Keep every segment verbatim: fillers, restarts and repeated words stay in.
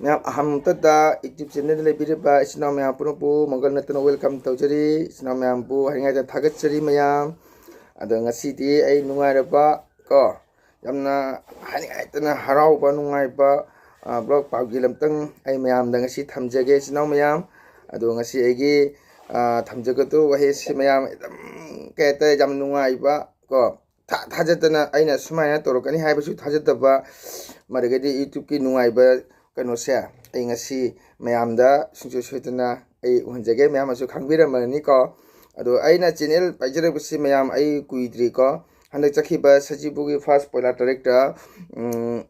ꯃꯌꯥꯝ, ꯑꯍꯥꯟꯕꯗ YouTube channel ꯂꯩꯕꯤꯔꯤꯕ ꯏꯆꯤꯟ ꯏꯅꯥꯎ ꯃꯌꯥꯝ ꯄꯨꯝꯅꯃꯛꯄꯨ ꯃꯪꯒꯜ ꯅꯠꯇꯅ welcome ꯇꯧꯖꯔꯤ꯫ ꯏꯆꯤꯟ ꯏꯅꯥꯎ ꯃꯌꯥꯝꯕꯨ ꯍꯥꯏꯅꯤꯡꯉꯥꯏꯗ ꯊꯥꯒꯠꯆꯔꯤ ꯃꯌꯥꯝ꯫ ꯑꯗꯣ ꯉꯁꯤꯗꯤ ꯑꯩ ꯅꯨꯡꯉꯥꯏꯔꯕ ꯀꯣ, ꯌꯥꯝꯅ ꯍꯥꯏꯅꯤꯡꯉꯥꯏꯇꯅ ꯍꯔꯥꯎꯕ, ꯅꯨꯡꯉꯥꯏꯕ, ꯑ, vlog ꯄꯥꯎꯖꯦꯜ ꯑꯃꯇꯪ ꯑꯩ ꯃꯌꯥꯝꯗ ꯉꯁꯤ ꯊꯝꯖꯒꯦ, ꯏꯆꯤꯟ ꯏꯅꯥꯎ ꯃꯌꯥꯝ꯫ ꯑꯗꯣ ꯉꯁꯤ ꯑꯩꯒꯤ, ꯑ, ꯊꯝꯖꯒꯗꯧꯕ ꯋꯥꯍꯩ ꯑꯁꯤ ꯃꯌꯥꯝ ꯑꯗꯨꯝ, ꯀꯩ ꯍꯥꯏꯇꯥꯔꯦ, ꯌꯥꯝ ꯅꯨꯡꯉꯥꯏꯕ ꯀꯣ, ꯊꯥ-, ꯊꯥꯖꯗꯅ ꯑꯩꯅ ꯁꯨꯃꯥꯏꯅ ꯇꯧꯔꯛꯀꯅꯤ ꯍꯥꯏꯕꯁꯨ ꯊꯥꯖꯗꯕ, ꯃꯗꯨꯗꯒꯤꯗꯤ YouTubeꯀꯤ ꯅꯨꯡꯉꯥꯏꯕ ꯀꯩꯅꯣꯁꯦ ꯑꯩ ꯉꯁꯤ ꯃꯌꯥꯝꯗ ꯁꯨꯡꯁꯣꯏ ꯁꯣꯏꯗꯅ ꯑꯩ ꯎꯍꯟꯖꯒꯦ꯫ ꯃꯌꯥꯝꯅꯁꯨ ꯈꯪꯕꯤꯔꯝꯃꯅꯤꯀꯣ꯫ ꯑꯗꯣ ꯑꯩꯅ channel ꯄꯥꯏꯖꯔꯛꯄꯁꯤ ꯃꯌꯥꯝ ꯑꯩ ꯀꯨꯏꯗ꯭ꯔꯤꯀꯣ꯫ ꯍꯟꯗꯛ ꯆꯠꯈꯤꯕ ꯁꯖꯤꯕꯨꯒꯤ first ꯄꯣꯏꯂꯥ ꯇꯥꯔꯤꯛꯇ, ꯎꯝ,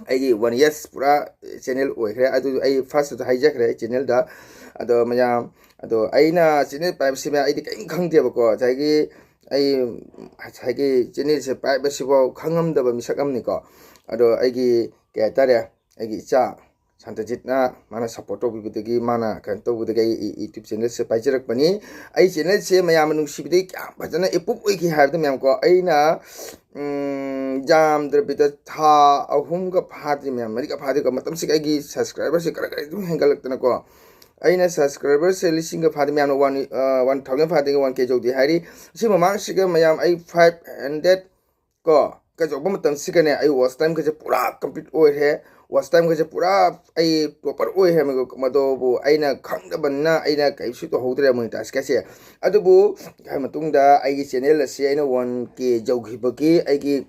ꯑꯩꯒꯤ one years ꯄꯨꯔꯥ channel ꯑꯣꯏꯈ꯭ꯔꯦ꯫ ꯑꯗꯨ ꯑꯩ firstꯇ ꯍꯥꯏꯖꯈ꯭ꯔꯦ ꯑꯩ channelꯗ꯫ ꯑꯗꯣ ꯃꯌꯥꯝ, ꯑꯗꯣ ꯑꯩꯅ channel ꯄꯥꯏꯕꯁꯤ ꯃꯌꯥꯝ ꯑꯩꯗꯤ ꯀꯔꯤꯝ ꯈꯪꯗꯦꯕꯀꯣ꯫ ꯉꯁꯥꯏꯒꯤ ꯑꯩ ꯉꯁꯥꯏꯒꯤ channelꯁꯦ ꯄꯥꯏꯕꯁꯤꯐꯥꯎ ꯈꯪꯉꯝꯗꯕ ꯃꯤꯁꯛ ꯑꯃꯅꯤꯀꯣ꯫ ꯑꯗꯣ ꯑꯩꯒꯤ, ꯀꯩ ꯍꯥꯏꯇꯥꯔꯦ, ꯑꯩꯒꯤ ꯏꯆꯥ ꯁꯥꯟꯇꯖꯤꯠꯅ ꯃꯥꯅ support ꯇꯧꯕꯤꯕꯗꯒꯤ, ꯃꯥꯅ ꯀꯩꯅꯣ ꯇꯧꯕꯗꯒꯤ ꯑꯩ, ꯑꯩ YouTube channelꯁꯦ ꯄꯥꯏꯖꯔꯛꯄꯅꯤ꯫ ꯑꯩ channelꯁꯦ ꯃꯌꯥꯝꯅ ꯅꯨꯡꯁꯤꯕꯗꯒꯤ ꯀꯌꯥꯝ ꯐꯖꯅ approve ꯑꯣꯏꯈꯤ ꯍꯥꯏꯕꯗ ꯃꯌꯥꯝꯀꯣ, ꯑꯩꯅ, ꯎꯝ, ꯌꯥꯝꯗ꯭ꯔꯕꯤꯗ ꯊꯥ ꯑꯍꯨꯝꯒ ꯐꯥꯗ꯭ꯔꯤ ꯃꯌꯥꯝ, ꯃꯔꯤꯒ ꯐꯥꯗ꯭ꯔꯤꯀꯣ, ꯃꯇꯝꯁꯤꯒ ꯑꯩꯒꯤ subscriberꯁꯦ ꯈꯔ ꯈꯔ ꯑꯗꯨꯝ ꯍꯦꯟꯒꯠꯂꯛꯇꯅꯀꯣ, ꯑꯩꯅ subscriberꯁꯦ ꯂꯤꯁꯤꯡꯒ ꯐꯥꯗ꯭ꯔꯤ ꯃꯌꯥꯝꯅ one, ꯑ, one thousand ꯐꯥꯗ꯭ꯔꯤ, one K ꯌꯧꯗꯦ ꯍꯥꯏꯔꯤ꯫ ꯁꯤ ꯃꯃꯥꯡꯁꯤꯒ ꯃꯌꯥꯝ ꯑꯩ five hundred ꯀꯣ ꯀꯩꯗꯧꯕ ꯃꯇꯝꯁꯤꯒꯅꯦ ꯑꯩ watch timeꯒꯁꯦ ꯄꯨꯔꯥ complete ꯑꯣꯏꯔꯦ꯫ Watch timeꯒꯁꯦ ꯄꯨꯔꯥ ꯑꯩ topper ꯑꯣꯏꯈ꯭ꯔꯦ꯫ ꯃꯗꯨꯕꯨ ꯑꯩꯅ ꯈꯪꯗꯕꯅꯤꯅ ꯑꯩꯅ ꯀꯩꯁꯨ ꯇꯧꯍꯧꯗ꯭ꯔꯦ monetizeꯀꯁꯦ꯫ ꯑꯗꯨꯕꯨ ꯃꯇꯨꯡꯗ ꯑꯩꯒꯤ channel ꯑꯁꯤ ꯑꯩꯅ one K ꯌꯧꯈꯤꯕꯒꯤ ꯑꯩꯒꯤ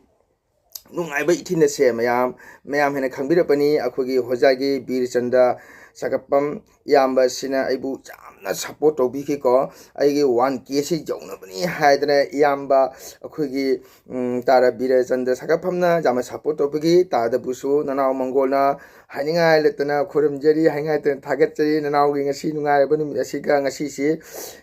ꯅꯨꯡꯉꯥꯏꯕ ꯏꯊꯤꯜ ꯑꯁꯦ ꯃꯌꯥꯝ, ꯃꯌꯥꯝ ꯍꯦꯟꯅ ꯈꯪꯕꯤꯔꯛꯄꯅꯤ꯫ ꯑꯩꯈꯣꯏꯒꯤ ꯍꯣꯖꯥꯒꯤ ꯕꯤꯔꯆꯟꯗ ꯁꯥꯒꯠꯄꯝ ꯏꯌꯥꯝꯕ ꯑꯁꯤꯅ ꯑꯩꯕꯨ ꯌꯥꯝꯅ support ꯇꯧꯕꯤꯈꯤꯀꯣ꯫ ꯑꯩꯒꯤ one K ꯁꯤ ꯌꯧꯅꯕꯅꯤ ꯍꯥꯏꯗꯅ ꯏꯌꯥꯝꯕ ꯑꯩꯈꯣꯏꯒꯤ, ꯎꯝ, ꯇꯥꯔꯥ ꯕꯤꯔꯆꯟꯗ ꯁꯥꯒꯠꯐꯝꯅ ꯌꯥꯝꯅ support ꯇꯧꯕꯤꯈꯤ꯫ ꯇꯥꯗꯕꯨꯁꯨ ꯅꯅꯥꯎ ꯃꯪꯒꯣꯜꯅ ꯍꯥꯏꯅꯤꯡꯉꯥꯏ ꯂꯩꯇꯅ ꯈꯨꯔꯨꯝꯖꯔꯤ, ꯍꯥꯏꯅꯤꯡꯉꯥꯏ ꯂꯩꯇꯅ ꯊꯥꯒꯠꯆꯔꯤ꯫ ꯅꯅꯥꯎꯒꯤ ꯉꯁꯤ ꯅꯨꯡꯉꯥꯏꯔꯕ ꯅꯨꯃꯤꯠ ꯑꯁꯤꯒ, ꯉꯁꯤꯁꯤ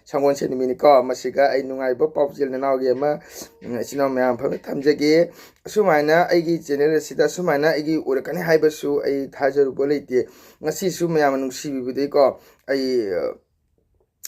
ꯁꯪꯒꯣꯜꯁꯦꯟ ꯅꯨꯃꯤꯠꯅꯤꯀꯣ, ꯃꯁꯤꯒ ꯑꯩ ꯅꯨꯡꯉꯥꯏꯕ ꯄꯥꯎꯖꯦꯜ ꯅꯅꯥꯎꯒꯤ ꯑꯃ, ꯎꯝ, ꯏꯆꯤꯟ ꯏꯅꯥꯎ ꯃꯌꯥꯝ ꯐꯝꯅ ꯊꯝꯖꯒꯦ꯫ ꯑꯁꯨꯃꯥꯏꯅ ꯑꯩꯒꯤ channel ꯑꯁꯤꯗ ꯑꯁꯨꯃꯥꯏꯅ ꯑꯩꯒꯤ ꯑꯣꯏꯔꯛꯀꯅꯤ ꯍꯥꯏꯕꯁꯨ ꯑꯩ ꯊꯥꯖꯔꯨꯕ ꯂꯩꯇꯦ꯫ ꯉꯁꯤꯁꯨ ꯃꯌꯥꯝꯅ ꯅꯨꯡꯁꯤꯕꯤꯕꯗꯒꯤꯀꯣ ꯑꯩ, ꯑ,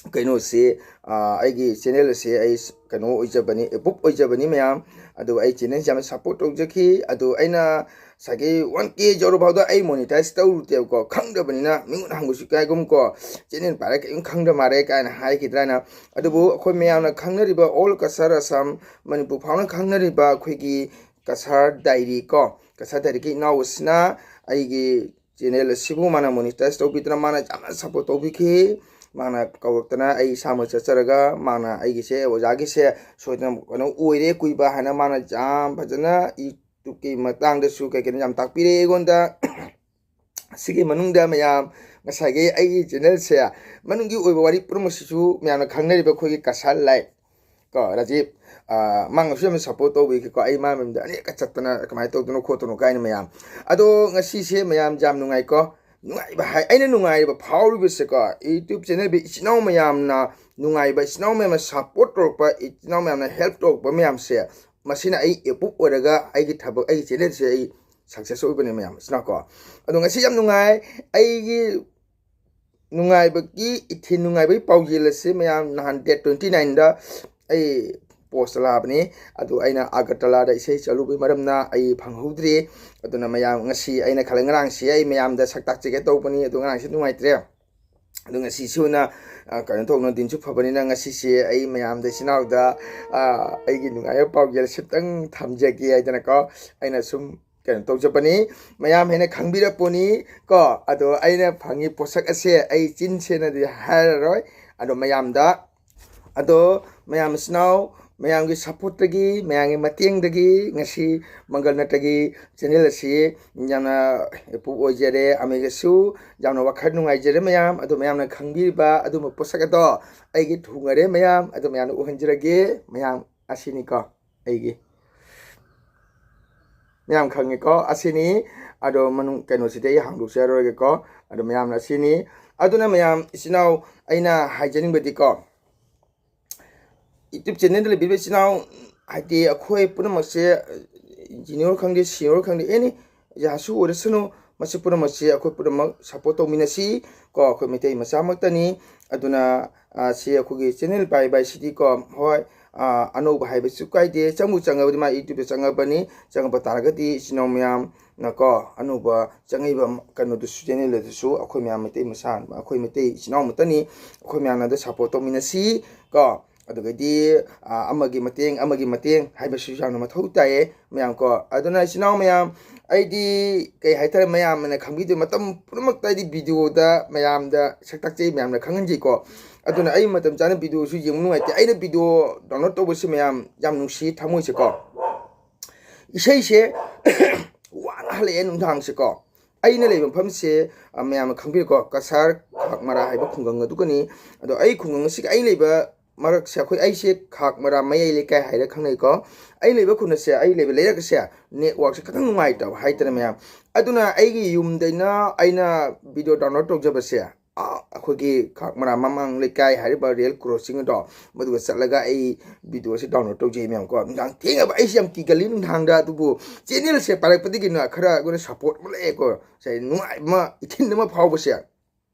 ꯀꯩꯅꯣꯁꯤ, ꯑꯩꯒꯤ ꯆꯦꯅꯦꯜ ꯑꯁꯤ ꯑꯩ ꯀꯩꯅꯣ ꯑꯣꯏꯖꯕꯅꯤ, ꯑꯦꯄ꯭ꯔꯨꯞ ꯑꯣꯏꯖꯕꯅꯤ ꯃꯌꯥꯝ꯫ ꯑꯗꯨ ꯑꯩ ꯆꯦꯅꯦꯜꯁꯤ ꯌꯥꯝꯅ ꯁꯞꯄꯣꯔꯠ ꯇꯧꯖꯈꯤ꯫ ꯑꯗꯨ ꯑꯩꯅ ꯉꯁꯥꯏꯒꯤ ꯋꯥꯟ ꯀꯦ ꯌꯧꯔ ꯐꯥꯎꯗ ꯑꯩ ꯃꯣꯅꯤꯇꯥꯏꯁ ꯇꯧꯔꯨꯗꯦꯕꯀꯣ, ꯈꯪꯗꯕꯅꯤꯅ ꯃꯤꯉꯣꯟꯗ ꯍꯪꯕꯁꯨ ꯏꯀꯥꯏꯒꯨꯝ ꯀꯣ, ꯆꯦꯅꯦꯜ ꯄꯥꯏꯔ ꯀꯔꯤꯝ ꯈꯪꯗ ꯃꯥꯜꯂꯦ ꯀꯥꯏꯅ ꯍꯥꯏꯈꯤꯗ꯭ꯔꯥꯅ꯫ ꯑꯗꯨꯕꯨ ꯑꯩꯈꯣꯏ ꯃꯌꯥꯝꯅ ꯈꯪꯅꯔꯤꯕ ꯑꯣꯜ ꯀꯁꯥꯔ ꯑꯁꯥꯝ, ꯃꯅꯤꯄꯨꯔ ꯐꯥꯎꯅ ꯈꯪꯅꯔꯤꯕ ꯑꯩꯈꯣꯏꯒꯤ ꯀꯁꯥꯔ ꯗꯥꯏꯔꯤ ꯀꯣ, ꯀꯁꯥꯔ ꯗꯥꯏꯔꯤꯒꯤ ꯏꯅꯥꯎ ꯑꯁꯤꯅ ꯑꯩꯒꯤ ꯆꯦꯅꯦꯜ ꯑꯁꯤꯕꯨ ꯃꯥꯅ ꯃꯣꯅꯤꯇꯥꯏꯁ ꯇꯧꯕꯤꯗꯅ ꯃꯥꯅ ꯌꯥꯝꯅ ꯁꯞꯄꯣꯔꯠ ꯇꯧꯕꯤꯈꯤ꯫ ꯃꯥꯅ ꯀꯧꯔꯛꯇꯅ ꯑꯩ ꯏꯁꯥꯃꯛ ꯆꯠꯆꯔꯒ ꯃꯥꯅ ꯑꯩꯒꯤꯁꯦ ꯑꯣꯖꯥꯒꯤꯁꯦ ꯁꯣꯏꯗꯅ ꯀꯩꯅꯣ ꯑꯣꯏꯔꯦ ꯀꯨꯏꯕ ꯍꯥꯏꯅ ꯃꯥꯅ ꯌꯥꯝ ꯐꯖꯅ YouTubeꯀꯤ ꯃꯇꯥꯡꯗꯁꯨ ꯀꯩ ꯀꯩꯅꯣ ꯌꯥꯝ ꯇꯥꯛꯄꯤꯔꯛꯑꯦ ꯑꯩꯉꯣꯟꯗ꯫ ꯑꯁꯤꯒꯤ ꯃꯅꯨꯡꯗ ꯃꯌꯥꯝ ꯉꯁꯥꯏꯒꯤ ꯑꯩꯒꯤ ꯆꯦꯅꯦꯜꯁꯦ ꯃꯅꯨꯡꯒꯤ ꯑꯣꯏꯕ ꯋꯥꯔꯤ ꯄꯨꯝꯅꯃꯛꯁꯤꯁꯨ ꯃꯌꯥꯝꯅ ꯈꯪꯅꯔꯤꯕ ꯑꯩꯈꯣꯏꯒꯤ ꯀꯁꯥꯔ ꯂꯥꯏꯐ ꯀꯣ, ꯔꯥꯖꯤꯞ, ꯃꯥꯅꯁꯨ ꯌꯥꯝꯅ ꯁꯞꯄꯣꯔꯠ ꯇꯧꯕꯤꯈꯤꯀꯣ꯫ ꯑꯩ ꯃꯥ ꯃꯌꯨꯝꯗ ꯑꯅꯦꯛꯀ ꯆꯠꯇꯅ ꯀꯃꯥꯏꯅ ꯇꯧꯗꯣꯏꯅꯣ ꯈꯣꯠꯇꯣꯏꯅꯣ ꯀꯥꯏꯅ ꯃꯌꯥꯝ꯫ ꯑꯗꯣ ꯉꯁꯤꯁꯦ ꯃꯌꯥꯝ ꯌꯥꯝ ꯅꯨꯡꯉꯥꯏꯀꯣ꯫ ꯅꯨꯡꯉꯥꯏꯕ ꯍꯥꯏ, ꯑꯩꯅ ꯅꯨꯡꯉꯥꯏꯔꯤꯕ ꯐꯥꯎꯔꯤꯕꯁꯦꯀꯣ, YouTube ꯆꯦꯅꯦꯜꯒꯤ ꯏꯆꯤꯟ ꯏꯅꯥꯎ ꯃꯌꯥꯝꯅ ꯅꯨꯡꯉꯥꯏꯕ, ꯏꯆꯤꯟ ꯏꯅꯥꯎ ꯃꯌꯥꯝꯅ ꯁꯞꯄꯣꯔꯠ ꯇꯧꯔꯛꯄ, ꯏꯆꯤꯟ ꯏꯅꯥꯎ ꯃꯌꯥꯝꯅ ꯍꯦꯜꯞ ꯇꯧꯔꯛꯄ ꯃꯌꯥꯝꯁꯦ, ꯃꯁꯤꯅ ꯑꯩ ꯑꯦꯄ꯭ꯔꯨꯞ ꯑꯣꯏꯔꯒ ꯑꯩꯒꯤ ꯊꯕꯛ, ꯑꯩꯒꯤ ꯆꯦꯅꯦꯜꯁꯦ ꯑꯩ ꯁꯛꯁꯦꯁ ꯑꯣꯏꯕꯅꯦ ꯃꯌꯥꯝ, ꯏꯆꯤꯟ ꯏꯅꯥꯎꯀꯣ꯫ ꯑꯗꯣ ꯉꯁꯤ ꯌꯥꯝ ꯅꯨꯡꯉꯥꯏ꯫ ꯑꯩꯒꯤ ꯅꯨꯡꯉꯥꯏꯕꯒꯤ ꯏꯊꯤꯜ, ꯅꯨꯡꯉꯥꯏꯕꯒꯤ ꯄꯥꯎꯖꯦꯜ ꯑꯁꯤ ꯃꯌꯥꯝ ꯅꯍꯥꯟ date twenty nineꯗ ꯑꯩ ꯄꯣꯁ ꯂꯥꯛꯑꯕꯅꯤ꯫ ꯑꯗꯨ ꯑꯩꯅ ꯑꯒꯔꯇꯂꯥꯗ ꯏꯁꯩ ꯆꯠꯂꯨꯕꯒꯤ ꯃꯔꯝꯅ ꯑꯩ ꯐꯪꯍꯧꯗ꯭ꯔꯤ꯫ ꯑꯗꯨꯅ ꯃꯌꯥꯝ ꯉꯁꯤ ꯑꯩꯅ ꯈꯜꯂꯦ ꯉꯔꯥꯡꯁꯤ ꯑꯩ ꯃꯌꯥꯝꯗ ꯁꯛ ꯇꯥꯛꯆꯒꯦ ꯇꯧꯕꯅꯤ, ꯑꯗꯨ ꯉꯔꯥꯡꯁꯤ ꯅꯨꯡꯉꯥꯏꯇ꯭ꯔꯦ꯫ ꯑꯗꯨ ꯉꯁꯤꯁꯤ ꯑꯣꯏꯅ, ꯑ, ꯀꯩꯅꯣ ꯇꯧꯅ, ꯗꯤꯟꯁꯨ ꯐꯕꯅꯤꯅ ꯉꯁꯤꯁꯦ ꯑꯩ ꯃꯌꯥꯝꯗ ꯏꯆꯤꯟ ꯏꯅꯥꯎꯗ, ꯑ, ꯑꯩꯒꯤ ꯅꯨꯡꯉꯥꯏꯕ ꯄꯥꯎꯖꯦꯜ ꯁꯤꯇꯪ ꯊꯝꯖꯒꯦ ꯍꯥꯏꯗꯅꯀꯣ, ꯑꯩꯅ ꯁꯨꯝ ꯀꯩꯅꯣ ꯇꯧꯖꯕꯅꯤ꯫ ꯃꯌꯥꯝ ꯍꯦꯟꯅ ꯈꯪꯕꯤꯔꯛꯄꯅꯤ ꯀꯣ꯫ ꯑꯗꯣ ꯑꯩꯅ ꯐꯪꯉꯤ ꯄꯣꯠꯁꯛ ꯑꯁꯦ ꯑꯩ ꯆꯤꯟ ꯁꯦꯡꯅꯗꯤ ꯍꯥꯏꯔꯔꯣꯏ꯫ ꯑꯗꯣ ꯃꯌꯥꯝꯗ, ꯑꯗꯣ ꯃꯌꯥꯝ ꯏꯆꯤꯟ ꯏꯅꯥꯎ ꯃꯌꯥꯝꯒꯤ ꯁꯞꯄꯣꯔꯠꯇꯒꯤ, ꯃꯌꯥꯝꯒꯤ ꯃꯇꯦꯡꯗꯒꯤ ꯉꯁꯤ ꯃꯪꯒꯜ ꯅꯠꯇꯒꯤ ꯆꯦꯅꯦꯜ ꯑꯁꯤ ꯌꯥꯝꯅ ꯑꯦꯄ꯭ꯔꯨꯞ ꯑꯣꯏꯖꯔꯦ꯫ ꯑꯃꯒꯁꯨ ꯌꯥꯝꯅ ꯋꯥꯈꯜ ꯅꯨꯡꯉꯥꯏꯖꯔꯦ ꯃꯌꯥꯝ꯫ ꯑꯗꯣ ꯃꯌꯥꯝꯅ ꯈꯪꯕꯤꯔꯤꯕ ꯑꯗꯨꯝꯕ ꯄꯣꯠꯁꯛ ꯑꯗꯣ ꯑꯩꯒꯤ ꯊꯨꯡꯉꯔꯦ ꯃꯌꯥꯝ꯫ ꯑꯗꯣ ꯃꯌꯥꯝꯅ ꯎꯍꯟꯖꯔꯒꯦ ꯃꯌꯥꯝ꯫ ꯑꯁꯤꯅꯤꯀꯣ ꯑꯩꯒꯤ꯫ ꯃꯌꯥꯝ ꯈꯪꯉꯦꯀꯣ, ꯑꯁꯤꯅꯤ꯫ ꯑꯗꯣ ꯃꯅꯨꯡ ꯀꯩꯅꯣꯁꯤꯗꯤ ꯑꯩ ꯍꯥꯡꯗꯣꯛꯆꯔꯔꯣꯏꯒꯦꯀꯣ꯫ ꯑꯗꯣ ꯃꯌꯥꯝꯅ ꯑꯁꯤꯅꯤ꯫ ꯑꯗꯨꯅ ꯃꯌꯥꯝ ꯏꯆꯤꯟ ꯏꯅꯥꯎ ꯑꯩꯅ ꯍꯥꯏꯖꯅꯤꯡꯕꯗꯤꯀꯣ, YouTube ꯆꯦꯅꯦꯜꯗ ꯂꯩꯕꯤꯔꯤꯕ ꯏꯆꯤꯟ ꯏꯅꯥꯎ, ꯍꯥꯏꯗꯤ ꯑꯩꯈꯣꯏ ꯄꯨꯝꯅꯃꯛꯁꯦ, ꯖꯨꯅꯤꯌꯔ ꯈꯪꯗꯦ, ꯁꯤꯅꯤꯌꯔ ꯈꯪꯗꯦ, ꯑꯦꯅꯤ ꯖꯥꯠꯁꯨ ꯑꯣꯏꯔꯁꯅꯨ, ꯃꯁꯤ ꯄꯨꯝꯅꯃꯛꯁꯤ ꯑꯩꯈꯣꯏ ꯄꯨꯝꯅꯃꯛ ꯁꯞꯄꯣꯔꯠ ꯇꯧꯃꯤꯟꯅꯁꯤ ꯀꯣ꯫ ꯑꯩꯈꯣꯏ ꯃꯩꯇꯩ ꯃꯆꯥꯃꯛꯇꯅꯤ꯫ ꯑꯗꯨꯅ, ꯑ, ꯁꯤ ꯑꯩꯈꯣꯏꯒꯤ ꯆꯦꯅꯦꯜ ꯄꯥꯏꯕ ꯍꯥꯏꯁꯤꯗꯤ ꯀꯣ, ꯍꯣꯏ, ꯑ, ꯑꯅꯧꯕ ꯍꯥꯏꯕꯁꯨ ꯀꯥꯏꯗꯦ, ꯆꯪꯕꯨ ꯆꯪꯉꯕꯗꯤ ꯃꯥ ꯌꯨꯇ꯭ꯌꯨꯕꯇ ꯆꯪꯉꯕꯅꯤ꯫ ꯆꯪꯉꯛꯄ ꯇꯥꯔꯒꯗꯤ ꯏꯆꯤꯟ ꯏꯅꯥꯎ ꯃꯌꯥꯝꯅ ꯀꯣ, ꯑꯅꯧꯕ ꯆꯪꯉꯛꯏꯕ ꯀꯩꯅꯣꯗꯨꯁꯨ, ꯆꯦꯅꯦꯜ ꯑꯗꯨꯁꯨ ꯑꯩꯈꯣꯏ ꯃꯌꯥꯝ ꯃꯩꯇꯩ ꯃꯆꯥ, ꯑꯩꯈꯣꯏ ꯃꯩꯇꯩ ꯏꯆꯤꯟ ꯏꯅꯥꯎ ꯑꯃꯠꯇꯅꯤ꯫ ꯑꯩꯈꯣꯏ ꯃꯌꯥꯝꯅ ꯑꯗꯨ ꯁꯞꯄꯣꯔꯠ ꯇꯧꯃꯤꯟꯅꯁꯤ ꯀꯣ꯫ ꯑꯗꯨꯒꯗꯤ, ꯑ, ꯑꯃꯒꯤ ꯃꯇꯦꯡ, ꯑꯃꯒꯤ ꯃꯇꯦꯡ ꯍꯥꯏꯕꯁꯨ ꯌꯥꯝꯅ ꯃꯊꯧ ꯇꯥꯏꯌꯦ ꯃꯌꯥꯝ ꯀꯣ꯫ ꯑꯗꯨꯅ ꯏꯆꯤꯟ ꯏꯅꯥꯎ ꯃꯌꯥꯝ, ꯑꯩꯗꯤ ꯀꯩ ꯍꯥꯏꯇꯥꯔꯦ, ꯃꯌꯥꯝꯅ ꯈꯪꯕꯤꯗꯣꯏ ꯃꯇꯝ ꯄꯨꯝꯅꯃꯛꯇ ꯑꯩꯗꯤ ꯚꯤꯗꯤꯑꯣꯗ ꯃꯌꯥꯝꯗ ꯁꯛ ꯇꯥꯛꯆꯩ, ꯃꯌꯥꯝꯅ ꯈꯪꯍꯟꯖꯩꯀꯣ꯫ ꯑꯗꯨꯅ ꯑꯩ ꯃꯇꯝ ꯆꯥꯅ ꯚꯤꯗꯤꯑꯣꯁꯨ ꯌꯦꯡꯕ ꯅꯨꯡꯉꯥꯏꯇꯦ꯫ ꯑꯩꯅ ꯚꯤꯗꯤꯑꯣ ꯗꯥꯎꯟꯂꯣꯗ ꯇꯧꯕꯁꯦ ꯃꯌꯥꯝ ꯌꯥꯝ ꯅꯨꯡꯁꯤ ꯊꯃꯣꯏꯁꯦꯀꯣ꯫ ꯏꯁꯩꯁꯦ ꯋꯥꯅ ꯍꯜꯂꯛꯑꯦ ꯅꯨꯡꯗꯥꯡꯁꯦꯀꯣ꯫ ꯑꯩꯅ ꯂꯩꯕ ꯃꯐꯝꯁꯦ, ꯑ, ꯃꯌꯥꯝꯅ ꯈꯪꯕꯤꯔꯦꯀꯣ, ꯀꯁꯥꯔ ꯈꯥꯛꯃꯔꯥ ꯍꯥꯏꯕ ꯈꯨꯡꯒꯪ ꯑꯗꯨꯒꯅꯤ꯫ ꯑꯗꯣ ꯑꯩ ꯈꯨꯡꯒꯪ ꯑꯁꯤꯒꯤ, ꯑꯩ ꯂꯩꯕ ꯃꯔꯛꯁꯦ, ꯑꯩꯈꯣꯏ, ꯑꯩꯁꯦ ꯈꯥꯛꯃꯔꯥ ꯃꯌꯥꯏ ꯂꯩꯀꯥꯏ ꯍꯥꯏꯔ ꯈꯪꯅꯩꯀꯣ꯫ ꯑꯩ ꯂꯩꯕ ꯈꯨꯟ ꯑꯁꯦ, ꯑꯩ ꯂꯩꯕ ꯂꯩꯔꯛ ꯑꯁꯦ ꯅꯦꯠꯋꯥꯛꯁꯦ ꯈꯤꯇꯪ ꯅꯨꯡꯉꯥꯏꯇꯕ ꯍꯥꯏꯇꯥꯔꯦ ꯃꯌꯥꯝ꯫ ꯑꯗꯨꯅ ꯑꯩꯒꯤ ꯌꯨꯝꯗꯩꯅ ꯑꯩꯅ ꯚꯤꯗꯤꯑꯣ ꯗꯥꯎꯟꯂꯣꯗ ꯇꯧꯖꯕꯁꯦ, ꯑꯥ, ꯑꯩꯈꯣꯏꯒꯤ ꯈꯥꯛꯃꯔꯥ ꯃꯃꯥꯡ ꯂꯩꯀꯥꯏ ꯍꯥꯏꯔꯤꯕ ꯔꯦꯜ ꯀ꯭ꯔꯣꯁꯤꯡ ꯑꯗꯣ, ꯃꯗꯨꯒ ꯆꯠꯂꯒ ꯑꯩ ꯚꯤꯗꯤꯑꯣꯁꯦ ꯗꯥꯎꯟꯂꯣꯗ ꯇꯧꯖꯩ ꯃꯌꯥꯝ ꯀꯣ꯫ ꯅꯨꯡꯗꯥꯡ ꯊꯦꯡꯉꯕ, ꯑꯩꯁꯦ ꯌꯥꯝ ꯀꯤꯒꯜꯂꯤ ꯅꯨꯡꯗꯥꯡꯗ, ꯑꯗꯨꯕꯨ ꯆꯦꯅꯦꯜꯁꯦ ꯄꯥꯏꯔꯛꯄꯗꯒꯤ ꯈꯔ ꯑꯩꯉꯣꯟꯗ ꯁꯞꯄꯣꯔꯠ ꯑꯃ ꯂꯥꯛꯑꯦꯀꯣ꯫ ꯉꯁꯥꯏ ꯅꯨꯡꯉꯥꯏꯕ ꯑꯃ, ꯏꯊꯤꯟ ꯑꯃ ꯐꯥꯎꯕꯁꯦ,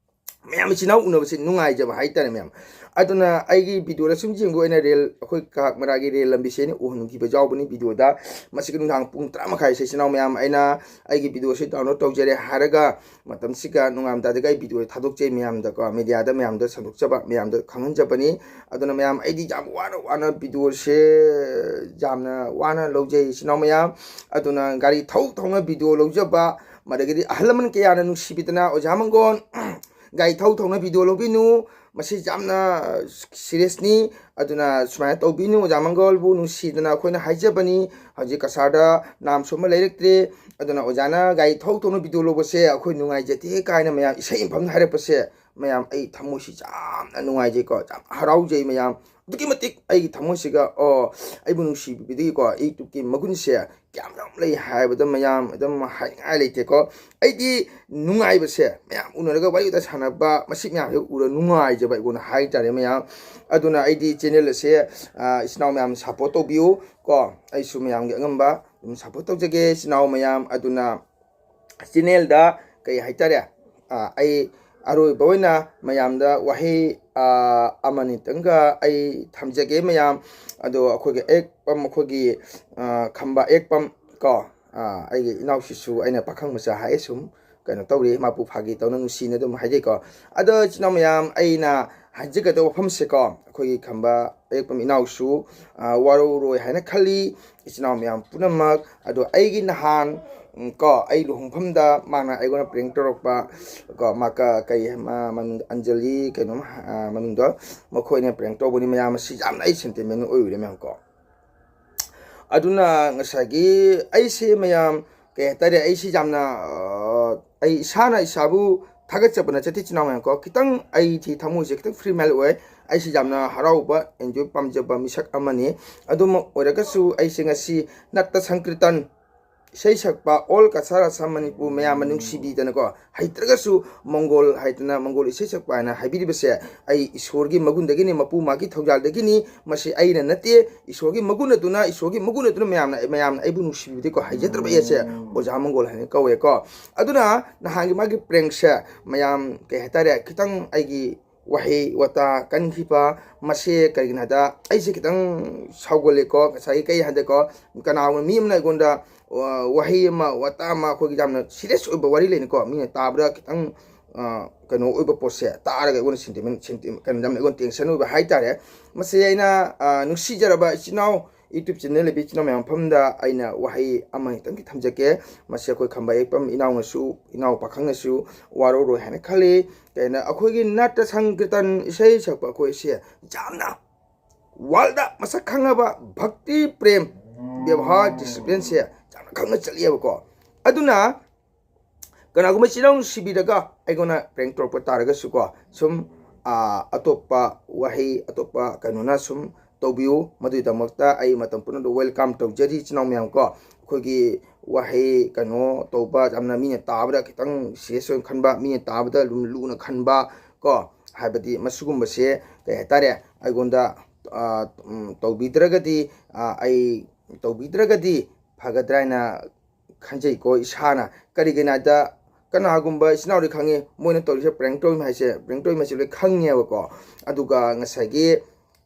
ꯃꯌꯥꯝ ꯏꯆꯤꯟ ꯏꯅꯥꯎ ꯎꯅꯕꯁꯦ ꯅꯨꯡꯉꯥꯏꯖꯕ ꯍꯥꯏꯇꯥꯔꯦ ꯃꯌꯥꯝ꯫ ꯑꯗꯨꯅ ꯑꯩꯒꯤ ꯚꯤꯗꯤꯑꯣꯗ ꯁꯨꯝ ꯌꯦꯡꯕ ꯑꯣꯏꯅ ꯔꯦꯜ, ꯑꯩꯈꯣꯏ ꯀꯥꯛꯃꯔꯥꯒꯤ ꯔꯦꯜ ꯂꯝꯕꯤꯁꯦ ꯑꯩꯅ ꯎꯍꯟꯈꯤꯕ ꯌꯥꯎꯕꯅꯤ ꯚꯤꯗꯤꯑꯣꯗ꯫ ꯃꯁꯤꯒꯤ ꯅꯨꯡꯗꯥꯡ ꯄꯨꯡ ꯇꯔꯥ ꯃꯈꯥꯏꯁꯦ ꯏꯆꯤꯟ ꯏꯅꯥꯎ ꯃꯌꯥꯝ, ꯑꯩꯅ ꯑꯩꯒꯤ ꯚꯤꯗꯤꯑꯣꯁꯦ ꯗꯥꯎꯟꯂꯣꯗ ꯇꯧꯖꯔꯦ ꯍꯥꯏꯔꯒ ꯃꯇꯝꯁꯤꯒ ꯅꯣꯡꯉꯥꯟꯕ ꯇꯥꯗꯒ ꯑꯩ ꯚꯤꯗꯤꯑꯣ ꯊꯥꯗꯣꯛꯆꯩ ꯃꯌꯥꯝꯗꯀꯣ, ꯃꯦꯗꯤꯌꯥꯗ ꯃꯌꯥꯝꯗ ꯁꯟꯗꯣꯛꯆꯕ, ꯃꯌꯥꯝꯗ ꯈꯪꯍꯟꯖꯕꯅꯤ꯫ ꯑꯗꯨꯅ ꯃꯌꯥꯝ, ꯑꯩꯗꯤ ꯌꯥꯝ ꯋꯥꯅ ꯋꯥꯅ ꯚꯤꯗꯤꯑꯣꯁꯦ, ꯌꯥꯝꯅ ꯋꯥꯅ ꯂꯧꯖꯩ ꯏꯆꯤꯟ ꯏꯅꯥꯎ ꯃꯌꯥꯝ꯫ ꯑꯗꯨꯅ ꯒꯥꯔꯤ ꯊꯧ ꯊꯧꯅ ꯚꯤꯗꯤꯑꯣ ꯂꯧꯖꯕ, ꯃꯗꯒꯤꯗꯤ ꯑꯍꯜ ꯂꯃꯟ ꯀꯌꯥꯅ ꯅꯨꯡꯁꯤꯕꯤꯗꯅ, "ꯑꯣꯖꯥ ꯃꯪꯒꯣꯟ, ꯒꯥꯔꯤ ꯊꯧ ꯊꯧꯅ ꯚꯤꯗꯤꯑꯣ ꯂꯧꯕꯤꯅꯨ, ꯃꯁꯤ ꯌꯥꯝꯅ ꯁꯤꯔꯤꯌꯁꯅꯤ, ꯑꯗꯨꯅ ꯁꯨꯃꯥꯏꯅ ꯇꯧꯕꯤꯅꯨ, ꯑꯣꯖꯥ ꯃꯪꯒꯣꯜꯕꯨ ꯅꯨꯡꯁꯤꯗꯅ ꯑꯩꯈꯣꯏꯅ ꯍꯥꯏꯖꯕꯅꯤ꯫ ꯍꯧꯖꯤꯛ ꯀꯁꯥꯔꯗ ꯅꯥꯝꯁꯨ ꯑꯃ ꯂꯩꯔꯛꯇ꯭ꯔꯦ, ꯑꯗꯨꯅ ꯑꯣꯖꯥꯅ ꯒꯥꯔꯤ ꯊꯧ ꯊꯧꯅ ꯚꯤꯗꯤꯑꯣ ꯂꯧꯕꯁꯦ ꯑꯩꯈꯣꯏ ꯅꯨꯡꯉꯥꯏꯖꯗꯦ" ꯀꯥꯏꯅ ꯃꯌꯥꯝ ꯏꯁꯩ ꯑꯃꯐꯝꯅ ꯍꯥꯏꯔꯛꯄꯁꯦ, ꯃꯌꯥꯝ, ꯑꯩ ꯊꯃꯣꯏꯁꯤ ꯌꯥꯝꯅ ꯅꯨꯡꯉꯥꯏꯖꯩꯀꯣ, ꯌꯥꯝ ꯍꯔꯥꯎꯖꯩ ꯃꯌꯥꯝ꯫ ꯑꯗꯨꯛꯀꯤ ꯃꯇꯤꯛ ꯑꯩꯒꯤ ꯊꯃꯣꯏꯁꯤꯒ, ꯑꯣ, ꯑꯩꯕꯨ ꯅꯨꯡꯁꯤꯕꯤꯕꯗꯒꯤꯀꯣ, ꯌꯨꯇ꯭ꯌꯨꯕꯀꯤ ꯃꯒꯨꯟꯁꯦ ꯀꯌꯥꯝ ꯌꯥꯝ ꯂꯩ ꯍꯥꯏꯕꯗ ꯃꯌꯥꯝ ꯑꯗꯨꯝ ꯍꯥꯏꯅꯤꯡꯉꯥꯏ ꯂꯩꯇꯦꯀꯣ꯫ ꯑꯩꯗꯤ ꯅꯨꯡꯉꯥꯏꯕꯁꯦ, ꯃꯌꯥꯝ ꯎꯅꯔꯒ ꯋꯥꯔꯤ ꯋꯥꯇꯥꯏ ꯁꯥꯟꯅꯕ, ꯃꯁꯤ ꯃꯌꯥꯝꯁꯦ ꯎꯔ ꯅꯨꯡꯉꯥꯏꯖꯕ ꯑꯩꯉꯣꯟꯗ ꯍꯥꯏꯇꯥꯔꯦ ꯃꯌꯥꯝ꯫ ꯑꯗꯨꯅ ꯑꯩꯗꯤ ꯆꯦꯅꯦꯜ ꯑꯁꯦ, ꯑ, ꯏꯆꯤꯟ ꯏꯅꯥꯎ ꯃꯌꯥꯝ ꯁꯞꯄꯣꯔꯠ ꯇꯧꯕꯤꯌꯨ ꯀꯣ꯫ ꯑꯩꯁꯨ ꯃꯌꯥꯝꯒꯤ ꯑꯉꯝꯕ ꯑꯗꯨꯝ ꯁꯞꯄꯣꯔꯠ ꯇꯧꯖꯒꯦ ꯏꯆꯤꯟ ꯏꯅꯥꯎ ꯃꯌꯥꯝ꯫ ꯑꯗꯨꯅ ꯆꯦꯅꯦꯜꯗ ꯀꯩ ꯍꯥꯏꯇꯥꯔꯦ, ꯑ, ꯑꯩ ꯑꯔꯣꯏꯕ ꯑꯣꯏꯅ ꯃꯌꯥꯝꯗ ꯋꯥꯍꯩ, ꯑ, ꯑꯃꯅꯤꯇꯪꯒ ꯑꯩ ꯊꯝꯖꯒꯦ ꯃꯌꯥꯝ꯫ ꯑꯗꯣ ꯑꯩꯈꯣꯏꯒꯤ ꯑꯌꯦꯛꯄꯝ, ꯑꯩꯈꯣꯏꯒꯤ, ꯑ, ꯈꯝꯕ ꯑꯌꯦꯛꯄꯝ ꯀꯣ, ꯑ, ꯑꯩꯒꯤ ꯏꯅꯥꯎꯁꯤꯁꯨ ꯑꯩꯅ ꯄꯥꯈꯪ ꯃꯆꯥ ꯍꯥꯏ ꯁꯨꯝ ꯀꯩꯅꯣ ꯇꯧꯔꯤ, ꯃꯥꯄꯨ ꯐꯥꯒꯤ ꯇꯧꯅ ꯅꯨꯡꯁꯤꯅ ꯑꯗꯨꯝ ꯍꯥꯏꯖꯩꯀꯣ꯫ ꯑꯗꯣ ꯏꯆꯤꯟ ꯏꯅꯥꯎ ꯃꯌꯥꯝ, ꯑꯩꯅ ꯍꯥꯏꯖꯒꯗꯕ ꯋꯥꯐꯝꯁꯦꯀꯣ, ꯑꯩꯈꯣꯏꯒꯤ ꯈꯝꯕ ꯑꯌꯦꯛꯄꯝ ꯏꯅꯥꯎꯁꯨ, ꯑ, ꯋꯥꯔꯧꯔꯣꯏ ꯍꯥꯏꯅ ꯈꯜꯂꯤ꯫ ꯏꯆꯤꯟ ꯏꯅꯥꯎ ꯃꯌꯥꯝ ꯄꯨꯝꯅꯃꯛ, ꯑꯗꯣ ꯑꯩꯒꯤ ꯅꯍꯥꯟ, ꯎꯝ, ꯀꯣ, ꯑꯩ ꯂꯨꯍꯣꯡꯐꯝꯗ ꯃꯥꯅ ꯑꯩꯉꯣꯟꯗ ꯄ꯭ꯔꯦꯡ ꯇꯧꯔꯛꯄ ꯀꯣ, ꯃꯥ ꯀ-, ꯀꯩ ꯃꯥ ꯃꯃꯤꯡ, ꯑꯟꯖꯂꯤ ꯀꯩꯅꯣꯝ, ꯑ, ꯃꯃꯤꯡꯗꯣ, ꯃꯈꯣꯏꯅ ꯄ꯭ꯔꯦꯡ ꯇꯧꯕꯅꯤ꯫ ꯃꯌꯥꯝ ꯑꯁꯤ ꯌꯥꯝꯅ ꯑꯩ ꯁꯦꯟꯇꯤꯃꯦꯟ ꯑꯣꯏꯔꯨꯔꯦ ꯃꯌꯥꯝ ꯀꯣ꯫ ꯑꯗꯨꯅ ꯉꯁꯥꯏꯒꯤ ꯑꯩꯁꯦ ꯃꯌꯥꯝ, ꯀꯩ ꯍꯥꯏꯇꯥꯔꯦ, ꯑꯩꯁꯤ ꯌꯥꯝꯅ, ꯑ, ꯑꯩ ꯏꯁꯥꯅ ꯏꯁꯥꯕꯨ ꯊꯥꯒꯠꯆꯕ ꯅꯠꯆꯗꯦ ꯏꯆꯤꯟ ꯏꯅꯥꯎ ꯃꯌꯥꯝ ꯀꯣ꯫ ꯈꯤꯇꯪ ꯑꯩꯁꯤ ꯊꯃꯣꯏꯁꯦ ꯈꯤꯇꯪ ꯐ꯭ꯔꯤ ꯃꯥꯏꯟ ꯑꯣꯏ꯫ ꯑꯩꯁꯤ ꯌꯥꯝꯅ ꯍꯔꯥꯎꯕ, ꯑꯦꯟꯖꯣꯏ ꯄꯥꯝꯖꯕ ꯃꯤꯁꯛ ꯑꯃꯅꯤ꯫ ꯑꯗꯨꯃꯛ ꯑꯣꯏꯔꯒꯁꯨ ꯑꯩꯁꯦ ꯉꯁꯤ ꯅꯠꯇ ꯁꯪꯀ꯭ꯔꯤꯇꯟ ꯏꯁꯩ ꯁꯛꯄ ꯑꯣꯜ ꯀꯁꯥꯔ ꯑꯁꯥꯝ ꯃꯅꯤꯄꯨꯔ ꯃꯌꯥꯝꯅ ꯅꯨꯡꯁꯤꯕꯤꯗꯅꯀꯣ, ꯍꯩꯇ꯭ꯔꯒꯁꯨ ꯃꯪꯒꯣꯜ ꯍꯥꯏꯗꯅ ꯃꯪꯒꯣꯜ ꯏꯁꯩ ꯁꯛꯄ ꯍꯥꯏꯅ ꯍꯥꯏꯕꯤꯔꯤꯕꯁꯦ ꯑꯩ ꯏꯁꯣꯔꯒꯤ ꯃꯒꯨꯟꯗꯒꯤꯅꯤ, ꯃꯄꯨ ꯃꯥꯒꯤ ꯊꯧꯖꯥꯜꯗꯒꯤꯅꯤ꯫ ꯃꯁꯤ ꯑꯩꯅ ꯅꯠꯇꯦ, ꯏꯁꯣꯔꯒꯤ ꯃꯒꯨꯟ ꯑꯗꯨꯅ, ꯏꯁꯣꯔꯒꯤ ꯃꯒꯨꯟ ꯑꯗꯨꯅ ꯃꯌꯥꯝꯅ, ꯃꯌꯥꯝꯅ ꯑꯩꯕꯨ ꯅꯨꯡꯁꯤꯕꯤꯕꯗꯒꯤꯀꯣ, ꯍꯩꯖꯗ꯭ꯔꯕ ꯑꯩ ꯑꯁꯦ ꯑꯣꯖꯥ ꯃꯪꯒꯣꯜ ꯍꯥꯏꯅ ꯀꯧꯋꯦꯀꯣ꯫ ꯑꯗꯨꯅ ꯅꯍꯥꯟꯒꯤ ꯃꯥꯒꯤ ꯄ꯭ꯔꯦꯡꯁꯦ ꯃꯌꯥꯝ, ꯀꯩ ꯍꯥꯏꯇꯥꯔꯦ, ꯈꯤꯇꯪ ꯑꯩꯒꯤ ꯋꯥꯍꯩ ꯋꯥꯇꯥ ꯀꯟꯈꯤꯕ ꯃꯁꯦ ꯀꯔꯤꯒꯤꯅꯣ ꯍꯥꯏꯗ, ꯑꯩꯁꯦ ꯈꯤꯇꯪ ꯁꯥꯎꯒꯜꯂꯦꯀꯣ꯫ ꯉꯁꯥꯏꯒꯤ ꯀꯩ ꯍꯥꯏꯗꯦꯀꯣ, ꯀꯅꯥꯒꯨꯝꯕ ꯃꯤ ꯑꯃꯅ ꯑꯩꯉꯣꯟꯗ, ꯑ, ꯋꯥꯍꯩ ꯑꯃ, ꯋꯥꯇꯥ ꯑꯃ, ꯑꯩꯈꯣꯏꯒꯤ ꯌꯥꯝꯅ ꯁꯤꯔꯤꯌꯁ ꯑꯣꯏꯕ ꯋꯥꯔꯤ ꯂꯩꯅꯤꯀꯣ, ꯃꯤꯅ ꯇꯥꯕꯗ ꯈꯤꯇꯪ, ꯑ, ꯀꯩꯅꯣ ꯑꯣꯏꯕ ꯄꯣꯠꯁꯦ ꯇꯥꯔꯒ ꯑꯩꯉꯣꯟꯗ ꯁꯦꯟꯇꯤꯃꯦꯟ, ꯁꯦꯟꯇꯤ-, ꯀꯩꯅꯣ, ꯌꯥꯝꯅ ꯑꯩꯉꯣꯟꯗ ꯇꯦꯟꯁꯟ ꯑꯣꯏꯕ ꯍꯥꯏꯇꯥꯔꯦ꯫ ꯃꯁꯤ ꯑꯩꯅ, ꯑ, ꯅꯨꯡꯁꯤꯖꯔꯕ ꯏꯆꯤꯟ ꯏꯅꯥꯎ, YouTube ꯆꯦꯅꯦꯜ ꯂꯩꯕꯤ ꯏꯆꯤꯟ ꯏꯅꯥꯎ ꯃꯌꯥꯝ ꯃꯐꯝꯗ ꯑꯩꯅ ꯋꯥꯍꯩ ꯑꯃꯅꯤꯇꯪꯗꯤ ꯊꯝꯖꯒꯦ꯫ ꯃꯁꯤ ꯑꯩꯈꯣꯏ ꯈꯝꯕ ꯑꯌꯦꯛꯄꯝ ꯏꯅꯥꯎꯅꯁꯨ, ꯏꯅꯥꯎ ꯄꯥꯈꯪꯅꯁꯨ ꯋꯥꯔꯧꯔꯣꯏ ꯍꯥꯏꯅ ꯈꯜꯂꯤ꯫ ꯀꯩꯅꯣ, ꯑꯩꯈꯣꯏꯒꯤ ꯅꯠꯇ ꯁꯪꯀꯤꯔꯇꯟ ꯏꯁꯩ ꯁꯛꯄ ꯑꯩꯈꯣꯏꯁꯦ ꯌꯥꯝꯅ ꯋꯥꯔꯜꯗ ꯃꯁꯛ ꯈꯪꯉꯕ ꯚꯛꯇꯤ ꯄ꯭ꯔꯦꯝ ꯕꯦꯕꯥꯔ ꯗꯤꯁꯤꯄ꯭ꯂꯤꯟꯁꯦ ꯌꯥꯝꯅ ꯈꯪꯅ ꯆꯠꯂꯤꯑꯕꯀꯣ꯫ ꯑꯗꯨꯅ ꯀꯅꯥꯒꯨꯝꯕ ꯏꯆꯤꯜ ꯏꯅꯥꯎ ꯅꯨꯡꯁꯤꯕꯤꯔꯒ ꯑꯩꯉꯣꯟꯗ ꯄ꯭ꯔꯦꯡ ꯇꯧꯔꯛꯄ ꯇꯥꯔꯒꯁꯨꯀꯣ, ꯁꯨꯝ, ꯑꯥ, ꯑꯇꯣꯞꯄ ꯋꯥꯍꯩ, ꯑꯇꯣꯞꯄ ꯀꯩꯅꯣꯅ ꯁꯨꯝ ꯇꯧꯕꯤꯌꯨ꯫ ꯃꯗꯨꯒꯤꯗꯃꯛꯇ ꯑꯩ ꯃꯇꯝ ꯄꯨꯝꯅꯃꯛꯇ ꯋꯦꯜꯀꯝ ꯇꯧꯖꯔꯤ ꯏꯆꯤꯟ ꯏꯅꯥꯎ ꯃꯌꯥꯝ ꯀꯣ꯫ ꯑꯩꯈꯣꯏꯒꯤ ꯋꯥꯍꯩ ꯀꯩꯅꯣ ꯇꯧꯕ, ꯌꯥꯝꯅ ꯃꯤꯅ ꯇꯥꯕꯗ ꯈꯤꯇꯪ ꯁꯤꯔꯤꯌꯁ ꯑꯣꯏꯅ ꯈꯟꯕ, ꯃꯤꯅ ꯇꯥꯕꯗ ꯑꯗꯨꯝ ꯂꯨꯅ ꯈꯟꯕ ꯀꯣ, ꯍꯥꯏꯕꯗꯤ ꯃꯁꯤꯒꯨꯝꯕꯁꯦ ꯀꯩ ꯍꯥꯏꯇꯥꯔꯦ, ꯑꯩꯉꯣꯟꯗ, ꯑꯥ, ꯎꯝ, ꯇꯧꯕꯤꯗ꯭ꯔꯒꯗꯤ, ꯑꯥ, ꯑꯩ ꯇꯧꯕꯤꯗ꯭ꯔꯒꯗꯤ ꯐꯒꯗ꯭ꯔꯥ ꯍꯥꯏꯅ ꯈꯟꯖꯩꯀꯣ ꯏꯁꯥꯅ꯫ ꯀꯔꯤꯒꯤꯅꯣ ꯍꯥꯏꯗ, ꯀꯅꯥꯒꯨꯝꯕ ꯏꯆꯤꯟ ꯏꯅꯥꯎꯗꯤ ꯈꯪꯉꯤ, ꯃꯣꯏꯅ ꯇꯧꯔꯤꯁꯦ prank ꯇꯧꯔꯤꯃꯤ ꯍꯥꯏꯁꯦ, prank ꯇꯧꯔꯤꯃꯤ ꯍꯥꯏꯁꯦ ꯂꯣꯏ ꯈꯪꯉꯦꯕꯀꯣ꯫ ꯑꯗꯨꯒ ꯉꯁꯥꯏꯒꯤ,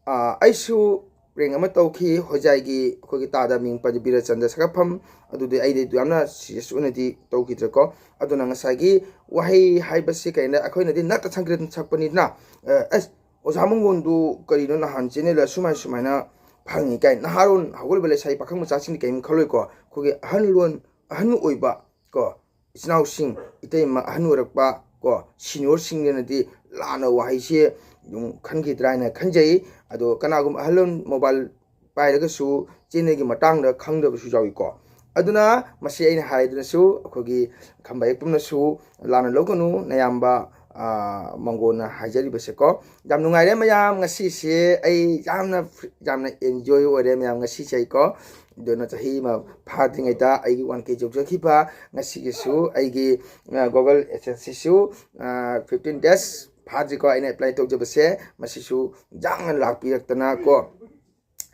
ꯑꯥ, ꯑꯩꯁꯨ prank ꯑꯃ ꯇꯧꯈꯤ, ꯍꯣꯖꯥꯏꯒꯤ ꯑꯩꯈꯣꯏꯒꯤ ꯇꯥꯗ ꯃꯤꯡ ꯄꯟ ꯕꯤꯔꯆꯟꯗ꯭ꯔ ꯁꯥꯒꯠꯐꯝ꯫ ꯑꯗꯨꯗꯤ ꯑꯩꯗꯤ ꯌꯥꯝꯅ serious ꯑꯣꯏꯅꯗꯤ ꯇꯧꯈꯤꯗ꯭ꯔꯦꯀꯣ꯫ ꯑꯗꯨꯅ ꯉꯁꯥꯏꯒꯤ ꯋꯥꯍꯩ ꯍꯥꯏꯕꯁꯤ ꯀꯩꯅꯣ, ꯑꯩꯈꯣꯏꯅꯗꯤ ꯅꯛꯇ ꯁꯪꯒ꯭ꯔꯦ ꯁꯛꯄꯅꯤꯗꯅ, ꯑ, ꯑꯁ, ꯑꯣꯖꯥ ꯃꯪꯒꯣꯟꯗꯨ ꯀꯔꯤꯅꯣ ꯅꯍꯥꯟ channel ꯁꯨꯃꯥꯏ ꯁꯨꯃꯥꯏꯅ ꯐꯪꯉꯤ ꯀꯥꯏꯅ ꯅꯍꯥꯔꯣꯟ ꯍꯧꯒꯠꯂꯤꯕ ꯂꯩꯁꯥꯕꯤ ꯄꯥꯈꯪ ꯃꯆꯥꯁꯤꯡꯗꯤ ꯀꯔꯤꯝ ꯈꯜꯂꯣꯏꯀꯣ꯫ ꯑꯩꯈꯣꯏꯒꯤ ꯑꯍꯜ ꯂꯣꯟ, ꯑꯍꯟ ꯑꯣꯏꯕ ꯀꯣ, ꯏꯆꯤꯟ ꯏꯅꯥꯎꯁꯤꯡ, ꯏꯇꯩꯃ ꯑꯍꯟ ꯑꯣꯏꯔꯛꯄ ꯀꯣ, seniorꯁꯤꯡꯗꯅꯗꯤ ꯂꯥꯟꯅ ꯋꯥꯍꯩꯁꯦ ꯑꯗꯨꯝ ꯈꯟꯈꯤꯗ꯭ꯔꯥ ꯍꯥꯏꯅ ꯈꯟꯖꯩ꯫ ꯑꯗꯣ ꯀꯅꯥꯒꯨꯝꯕ ꯑꯍꯜ ꯂꯣꯟ mobile ꯄꯥꯏꯔꯒꯁꯨ channelꯒꯤ ꯃꯇꯥꯡꯗ ꯈꯪꯗꯕꯁꯨ ꯌꯥꯎꯏꯀꯣ꯫ ꯑꯗꯨꯅ ꯃꯁꯤ ꯑꯩꯅ ꯍꯥꯏꯗꯨꯅꯁꯨ ꯑꯩꯈꯣꯏꯒꯤ ꯈꯝꯕ ꯍꯦꯛꯄꯝꯅꯁꯨ ꯂꯥꯟꯅ ꯂꯧꯒꯅꯨ, ꯅꯌꯥꯝꯕ, ꯑꯥ, ꯃꯪꯒꯣꯟꯅ ꯍꯥꯏꯖꯔꯤꯕꯁꯦꯀꯣ꯫ ꯌꯥꯝ ꯅꯨꯡꯉꯥꯏꯔꯦ ꯃꯌꯥꯝ, ꯉꯁꯤꯁꯦ ꯑꯩ ꯌꯥꯝꯅ, ꯌꯥꯝꯅ enjoy ꯑꯣꯏꯔꯦ ꯃꯌꯥꯝ ꯉꯁꯤꯁꯦ ꯑꯩꯀꯣ꯫ ꯑꯗꯨꯅ ꯆꯍꯤ ꯑꯃ ꯐꯥꯗ꯭ꯔꯤꯉꯩꯗ ꯑꯩꯒꯤ one K ꯌꯧꯖꯈꯤꯕ, ꯉꯁꯤꯒꯤꯁꯨ ꯑꯩꯒꯤ, ꯑ, Google AdSenseꯁꯤꯁꯨ, ꯑ, fifteen days ꯐꯥꯗ꯭ꯔꯤꯀꯣ ꯑꯩꯅ apply ꯇꯧꯖꯕꯁꯦ, ꯃꯁꯤꯁꯨ ꯌꯥꯝꯅ ꯂꯥꯛꯄꯤꯔꯛꯇꯅ ꯀꯣ,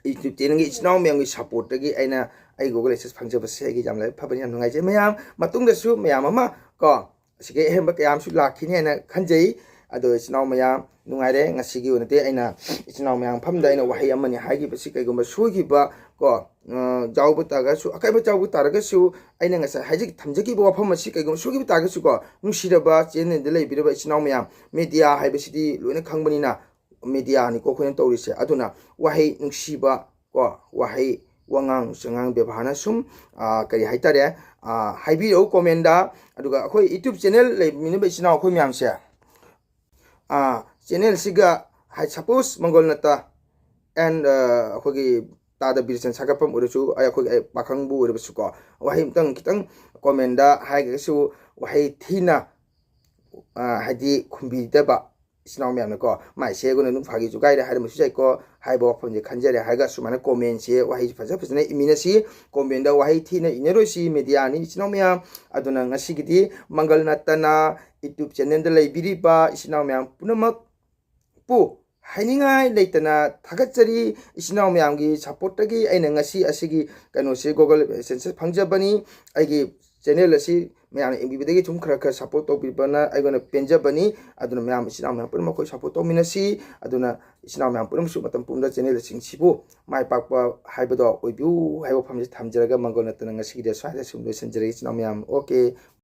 YouTube channelꯒꯤ ꯏꯆꯤꯟ ꯏꯅꯥꯎ ꯃꯌꯥꯝꯒꯤ supportꯇꯒꯤ ꯑꯩꯅ ꯑꯩ Google AdSense ꯐꯪꯖꯕꯁꯦ ꯑꯩꯒꯤ ꯌꯥꯝ ꯂꯥꯏꯕꯛ ꯐꯕꯅꯤ, ꯌꯥꯝ ꯅꯨꯡꯉꯥꯏꯖꯩ ꯃꯌꯥꯝ꯫ ꯃꯇꯨꯡꯗꯁꯨ ꯃꯌꯥꯝ ꯑꯃ ꯀꯣ, ꯑꯁꯤꯒꯤ ꯑꯍꯦꯟꯕ ꯀꯌꯥ ꯑꯃꯁꯨ ꯂꯥꯛꯈꯤꯅꯤ ꯍꯥꯏꯅ ꯈꯟꯖꯩ꯫ ꯑꯗꯣ ꯏꯆꯤꯟ ꯏꯅꯥꯎ ꯃꯌꯥꯝ, ꯅꯨꯡꯉꯥꯏꯔꯦ꯫ ꯉꯁꯤꯒꯤ ꯑꯣꯏꯅꯗꯤ ꯑꯩꯅ ꯏꯆꯤꯟ ꯏꯅꯥꯎ ꯃꯌꯥꯝ ꯃꯐꯝꯗ ꯑꯩꯅ ꯋꯥꯍꯩ ꯑꯃꯅꯤ ꯍꯥꯏꯈꯤꯕꯁꯤ ꯀꯩꯒꯨꯝꯕ ꯁꯣꯏꯈꯤꯕ ꯀꯣ, ꯑ, ꯌꯥꯎꯕ ꯇꯥꯔꯒꯁꯨ, ꯑꯀꯥꯏꯕ ꯌꯥꯎꯕ ꯇꯥꯔꯒꯁꯨ, ꯑꯩꯅ ꯉꯁꯥꯏ ꯍꯥꯏꯖ-, ꯊꯝꯖꯈꯤꯕ ꯋꯥꯐꯝ ꯑꯁꯤ ꯀꯩꯒꯨꯝꯕ ꯁꯣꯏꯈꯤꯕ ꯇꯥꯔꯒꯁꯨ ꯀꯣ, ꯅꯨꯡꯁꯤꯔꯕ channelꯗ ꯂꯩꯕꯤꯔꯕ ꯏꯆꯤꯟ ꯏꯅꯥꯎ ꯃꯌꯥꯝ, media ꯍꯥꯏꯕꯁꯤꯗꯤ ꯂꯣꯏꯅ ꯈꯪꯕꯅꯤꯅ, mediaꯅꯤꯀꯣ ꯑꯩꯈꯣꯏꯅ ꯇꯧꯔꯤꯁꯦ꯫ ꯑꯗꯨꯅ ꯋꯥꯍꯩ ꯅꯨꯡꯁꯤꯕ ꯀꯣ, ꯋꯥꯍꯩ, ꯋꯥꯉꯥꯡ ꯁꯉꯥꯡ, ꯕꯦꯕꯥꯔꯅ ꯁꯨꯝ, ꯑ, ꯀꯔꯤ ꯍꯥꯏꯇꯥꯔꯦ, ꯑ, ꯍꯥꯏꯕꯤꯔꯛꯎ commentꯗ꯫ ꯑꯗꯨꯒ ꯑꯩꯈꯣꯏ YouTube channel ꯂꯩꯃꯤꯟꯅꯕ ꯏꯆꯤꯟ ꯏꯅꯥꯎ ꯑꯩꯈꯣꯏ ꯃꯌꯥꯝꯁꯦ, ꯑ, channelꯁꯤꯒ ꯍꯥꯏ, suppose ꯃꯪꯒꯣꯜ ꯅꯠꯇ and, ꯑ, ꯑꯩꯈꯣꯏꯒꯤ ꯇꯥꯗ ꯕꯤꯔꯆꯟ ꯁꯥꯒꯠꯐꯝ ꯑꯣꯏꯔꯁꯨ, ꯑꯩ, ꯑꯩꯈꯣꯏꯒꯤ, ꯑꯩ ꯄꯥꯈꯪꯕꯨ ꯑꯣꯏꯔꯕꯁꯨꯀꯣ, ꯋꯥꯍꯩ ꯑꯃꯇꯪ ꯈꯤꯇꯪ commentꯗ ꯍꯥꯏꯔꯒꯁꯨ ꯋꯥꯍꯩ ꯊꯤꯅ, ꯑ, ꯍꯥꯏꯗꯤ ꯈꯨꯝꯕꯤꯗꯕ ꯏꯆꯤꯟ ꯏꯅꯥꯎ ꯃꯌꯥꯝꯅꯀꯣ, "ꯃꯥꯏ ꯁꯦꯒꯨꯅ ꯑꯗꯨꯝ ꯐꯥꯒꯤ ꯖꯨꯒꯥꯏꯗ ꯍꯥꯏꯔꯝꯕꯁꯨ ꯌꯥꯏꯀꯣ" ꯍꯥꯏꯕ ꯋꯥꯐꯝꯁꯦ ꯈꯟꯖꯔꯦ ꯍꯥꯏꯔꯒ ꯁꯨꯃꯥꯏꯅ commentꯁꯦ ꯋꯥꯍꯩꯁꯦ ꯐꯖ ꯐꯖꯅ ꯏꯃꯤꯟꯅꯁꯤ꯫ Commentꯗ ꯋꯥꯍꯩ ꯊꯤꯅ ꯏꯅꯔꯣꯏꯁꯤ, mediaꯅꯤ ꯏꯆꯤꯟ ꯏꯅꯥꯎ ꯃꯌꯥꯝ꯫ ꯑꯗꯨꯅ ꯉꯁꯤꯒꯤꯗꯤ ꯃꯪꯒꯜ ꯅꯠꯇꯅ YouTube channelꯗ ꯂꯩꯕꯤꯔꯤꯕ ꯏꯆꯤꯟ ꯏꯅꯥꯎ ꯃꯌꯥꯝ ꯄꯨꯝꯅꯃꯛꯄꯨ ꯍꯥꯏꯅꯤꯡꯉꯥꯏ ꯂꯩꯇꯅ ꯊꯥꯒꯠꯆꯔꯤ꯫ ꯏꯆꯤꯟ ꯏꯅꯥꯎ ꯃꯌꯥꯝꯒꯤ ꯁꯞꯄꯣꯔꯠꯇꯒꯤ ꯑꯩꯅ ꯉꯁꯤ ꯑꯁꯤꯒꯤ ꯀꯩꯅꯣꯁꯦ, Google AdSense ꯐꯪꯖꯕꯅꯤ꯫ ꯑꯩꯒꯤ ꯆꯦꯅꯦꯜ ꯑꯁꯤ ꯃꯌꯥꯝꯅ ꯌꯦꯡꯕꯤꯕꯗꯒꯤ ꯁꯨꯝ ꯈꯔ ꯈꯔ ꯁꯞꯄꯣꯔꯠ ꯇꯧꯕꯤꯕꯅ ꯑꯩꯉꯣꯟꯗ ꯄꯦꯟꯖꯕꯅꯤ꯫ ꯑꯗꯨꯅ ꯃꯌꯥꯝ, ꯏꯆꯤꯟ ꯏꯅꯥꯎ ꯃꯌꯥꯝ ꯄꯨꯝꯅꯃꯛ ꯑꯩꯈꯣꯏ ꯁꯞꯄꯣꯔꯠ ꯇꯧꯃꯤꯟꯅꯁꯤ꯫ ꯑꯗꯨꯅ ꯏꯆꯤꯟ ꯏꯅꯥꯎ ꯃꯌꯥꯝ ꯄꯨꯝꯅꯃꯛꯁꯨ ꯃꯇꯝ ꯄꯨꯝꯕꯗ ꯆꯦꯅꯦꯜꯁꯤꯡꯁꯤꯕꯨ ꯃꯥꯏ ꯄꯥꯛꯄ ꯍꯥꯏꯕꯗꯣ ꯑꯣꯏꯕꯤꯌꯨ ꯍꯥꯏꯕ ꯋꯥꯐꯝꯁꯤ ꯊꯝꯖꯔꯒ ꯃꯪꯒꯣꯜ ꯅꯠꯇꯅ ꯉꯁꯤꯒꯤꯗꯤ ꯁ꯭ꯋꯥꯏꯗ ꯁꯨꯝ ꯂꯣꯏꯁꯤꯟꯖꯔꯒꯦ ꯏꯆꯤꯟ ꯏꯅꯥꯎ ꯃꯌꯥꯝ꯫ ꯑꯣꯀꯦ꯫